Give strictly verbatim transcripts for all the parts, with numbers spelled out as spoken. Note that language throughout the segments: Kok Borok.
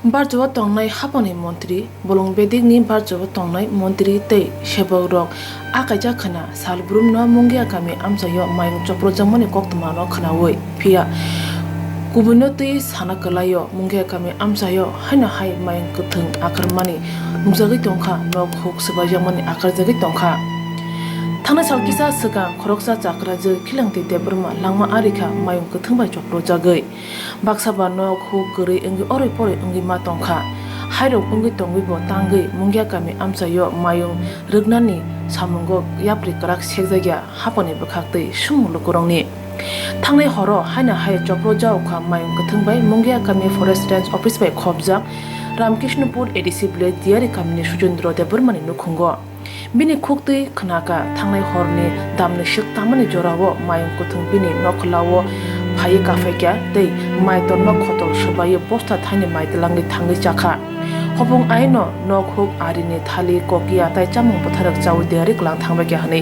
Barjao tongnai hapangni montri, bolong bedekni barjao tongnai montri tei sebokrok a kaijak khna sal brumno Mungia kami amchaio mayung chopropjakmani koktwmano khnaui. Phiya kubuino twi sana kwlaio, Mungia kami amchaio haino hai mayung kwthwng akarmani nukjagwi tongkha, nok huk swbaijakmani akarjagwi tongkha. Thangnai sal kisa swkang khoroksa chakrajwk Khilangtwi Debbarma langma arikha mayung kwthwng bai chopropjagwi. Baksa ba nok huk kwrwi wngwi oroi poroi wngwi ma tongkha. Hairok wngwi tongwi bo tangwi Mungia kami amchaio mayung rwknani samungo yapri kwrak sekjakya haponi bwkhaktwi sumung lukurokni. Thangnai horo haino hai chopropjak kha mayung kwthwng bai Mungia kami Forest Range Office bai khopjak Ramkrishnopur A D C village Diari kamini Sujendra Debbarmani nukhungo. Bini khuktwi khnakha, thangnai horni damni swk tamani jorao mayung kwthwng bini nokhlao phaiwi kaphaikha tei maitorno khotol swbaiwi bosta thaini mai twlangwi thangwi chakha. Hopung aino nok huk arini thali kokiya tai chamung bwtharok chaui Diari kwlang thangbaikha hwnwi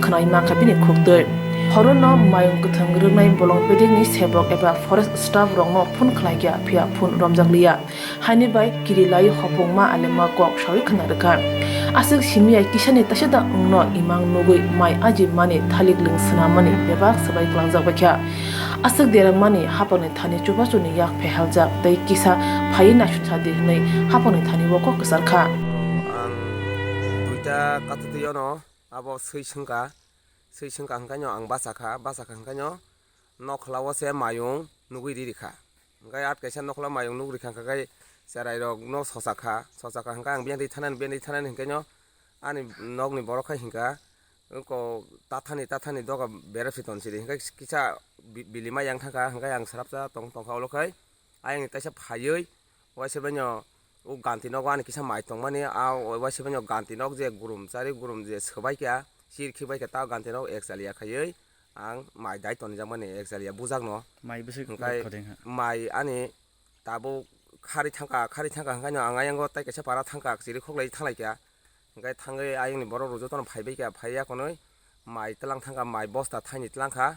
khwnai mankha bini khuktwi. Horono mayung kwthwng rwknai bolong bedekni sebok eba forest staff rokno phone khlaikha, phiya phone romjakliya. Haini bai kiri lai hopung ma alema kok saui khna rwkha. Aswk simi ya kisani taisa da wngno imang nugui mai aji mani thalik lwng swnamani bebak swbai klangjak baikha. Aswk dera mani hapangni thani chubachu ni yak phehaljak tei kisa phaiwi naisuk sadi hwnwi hapangni thani o kok kwcharkha. Ang duita kathotwi ono abo swi swngkha, swi swngkha hwnkhaino ang bachakha, bachakha hwnkhaino nokhlao se mayung nugui ririkha. Hwnkhe at kaisa nokla mayung nuk rikha, hwnkhe cherai rok no sochakha, sochakha hwnkhe ang biyang twi thanani, biyang twi thanani hwnkhe no ani nokni borok khai hwnkha, wngko tathani, tathani doga berep se tonsidi, hwnkhe kisa bi-, bili ma yang thangkha, hwnkhe ang swrapsa tong, tongkha ulo khai ayang ni taisa phaiwi waisa baino o ganti nogo ani kisa mai tongmani, a waisa baino ganti nok je gurum chari gurum je swbai kha, sir khibai kha, ta ganti nok ek chaliya khaiwi ang mai dai tonjakmani ek chaliya bujakno. Mai bwswk hwnkhe khodeng ha? Mai ani tabuk khari thangkha, khari thangkha hwnkhaino ang ayang o tai kaisa para thangkha, chiri khoklai thanglai kha. Hwnkhe thangwi ayang ni borok rok jotono phaibai kha, phaiya konwi mai twlang thangkha, mai bosta thaini twlang kha.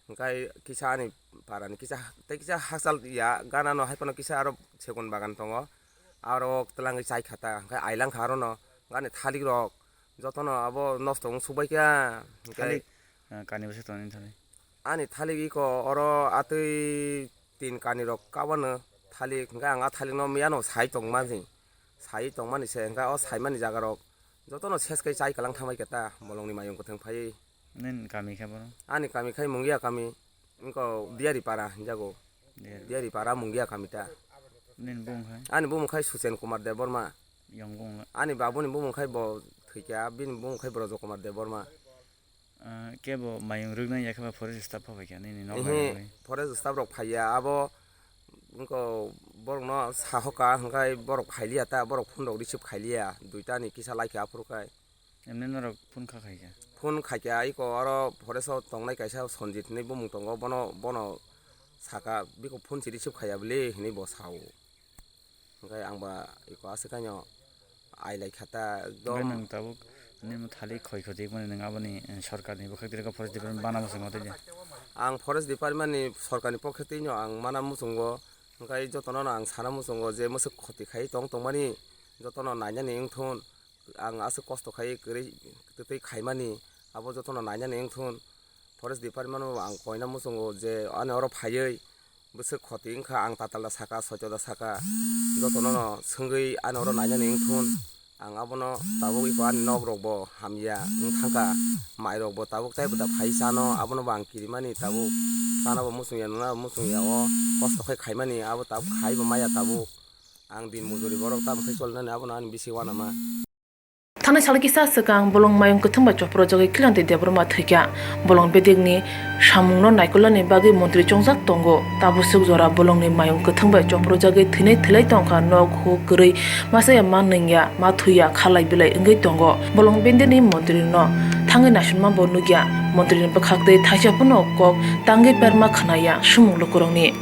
Hwnkhe kisa ani para ni kisa tei kisa hakchal ya gana no hai phano kisa aro segon bagan tongo, aro twlangwi chai kha ta, hwnkhe ailang kha aro no gani thalik rok jotono abo nosto wng suk bai kha. Hwnkhe thalik, ah, kani bwswk tongni thalik? Ani thalik iko oro atwi tin kani rok kabano thalik, hwnkhe ang a thalik no miyano sai tongmani, sai tongmani se hwnkhe o saimani jaga rok jotono ses kai chai kwlang thangbai khe ta bolongni mayung kwthwng phaiwi. Nini kami khe bono? Ani kami khai Mungia kami, wngkha Diari para hinjago. Diari. Diari para Mungia kami ta. Nini bumung khai? Ani bumung khai Suchen Kumar Debbarma. Yang bumung la? Ani babuni bumung khai bo thwikha, bini bumung khai Brojo Kumar Debbarma. Ah, kebo mayung rwknai ya khe ba forest staff phai kha nini nok. Ehe, bai bai. Forest staff rok phaiya, abo wngkha borokno sahoka hwnkhe borok phailiya ta, borok phone rok receive khailiya, duita ni kisa laikha aphuru khai. Emne norok phone kha khai kha? Phone khai kha, iko oro forest o tongnai kaisa Sanjit hinwi bumung tongo, bono, bono saka, biko phone se receive khaiya bwle hinwi bo sao. Hwnkhe ang ba iko aswk haino ailai kha ta ekdom. Hwnkhe nwng tabuk nini thalik khoi khoti mani nwng aboni, eh, sorkarni bwkhak direka forest department bana muchungo tei de? Ang forest department ni sorkarni pokhe twino ang mana muchungo, hwnkhe jotono no ang sana muchungo je mwswk khoti khai tong tongmani jotono nainani wngthun. Ang aswk kosto khai kwrwi twtwi khaimani, abo jotono nainani wngthun. Forest department bo ang koina muchungo je ani oro phaiwi bwswk khoti wngkha, ang tatal da saka, soito da saka, jotono no swngwi ani oro nainani wngthun. Ang abono tabuk iko ani nok rok bo hamya wng thangkha, mai rok bo tabuk tei bwda phai chano, abono bo ang kirimani tabuk chana bo muchungya, nuna bo muchungya, o kosto khai khaimani abo tabuk khai bo maya tabuk. Ang din mujuri borok tamo khe choli nani, abono ani bisi uanama. Thangnai sal kisa swkang bolong mayung kwthwng bai chopropjagwi Khilangtwi Debbarma thwikha. Bolong bedekni samungno naikolnani bagwi montri chongjak tongo. Tabuk swk jora bolongni mayung kwthwng bai chopropjagwi thwinai thwilai tongkha, nok huk kwrwi masa ya ma nwngya, ma thwiya, khalai bilai wngwi tongo. Bolong bedekni montrino thangwi naisunma bo nukya. Montrini bwkhaktwi thaisa phano kok tangwi perma khwnaya sumung lukurokni.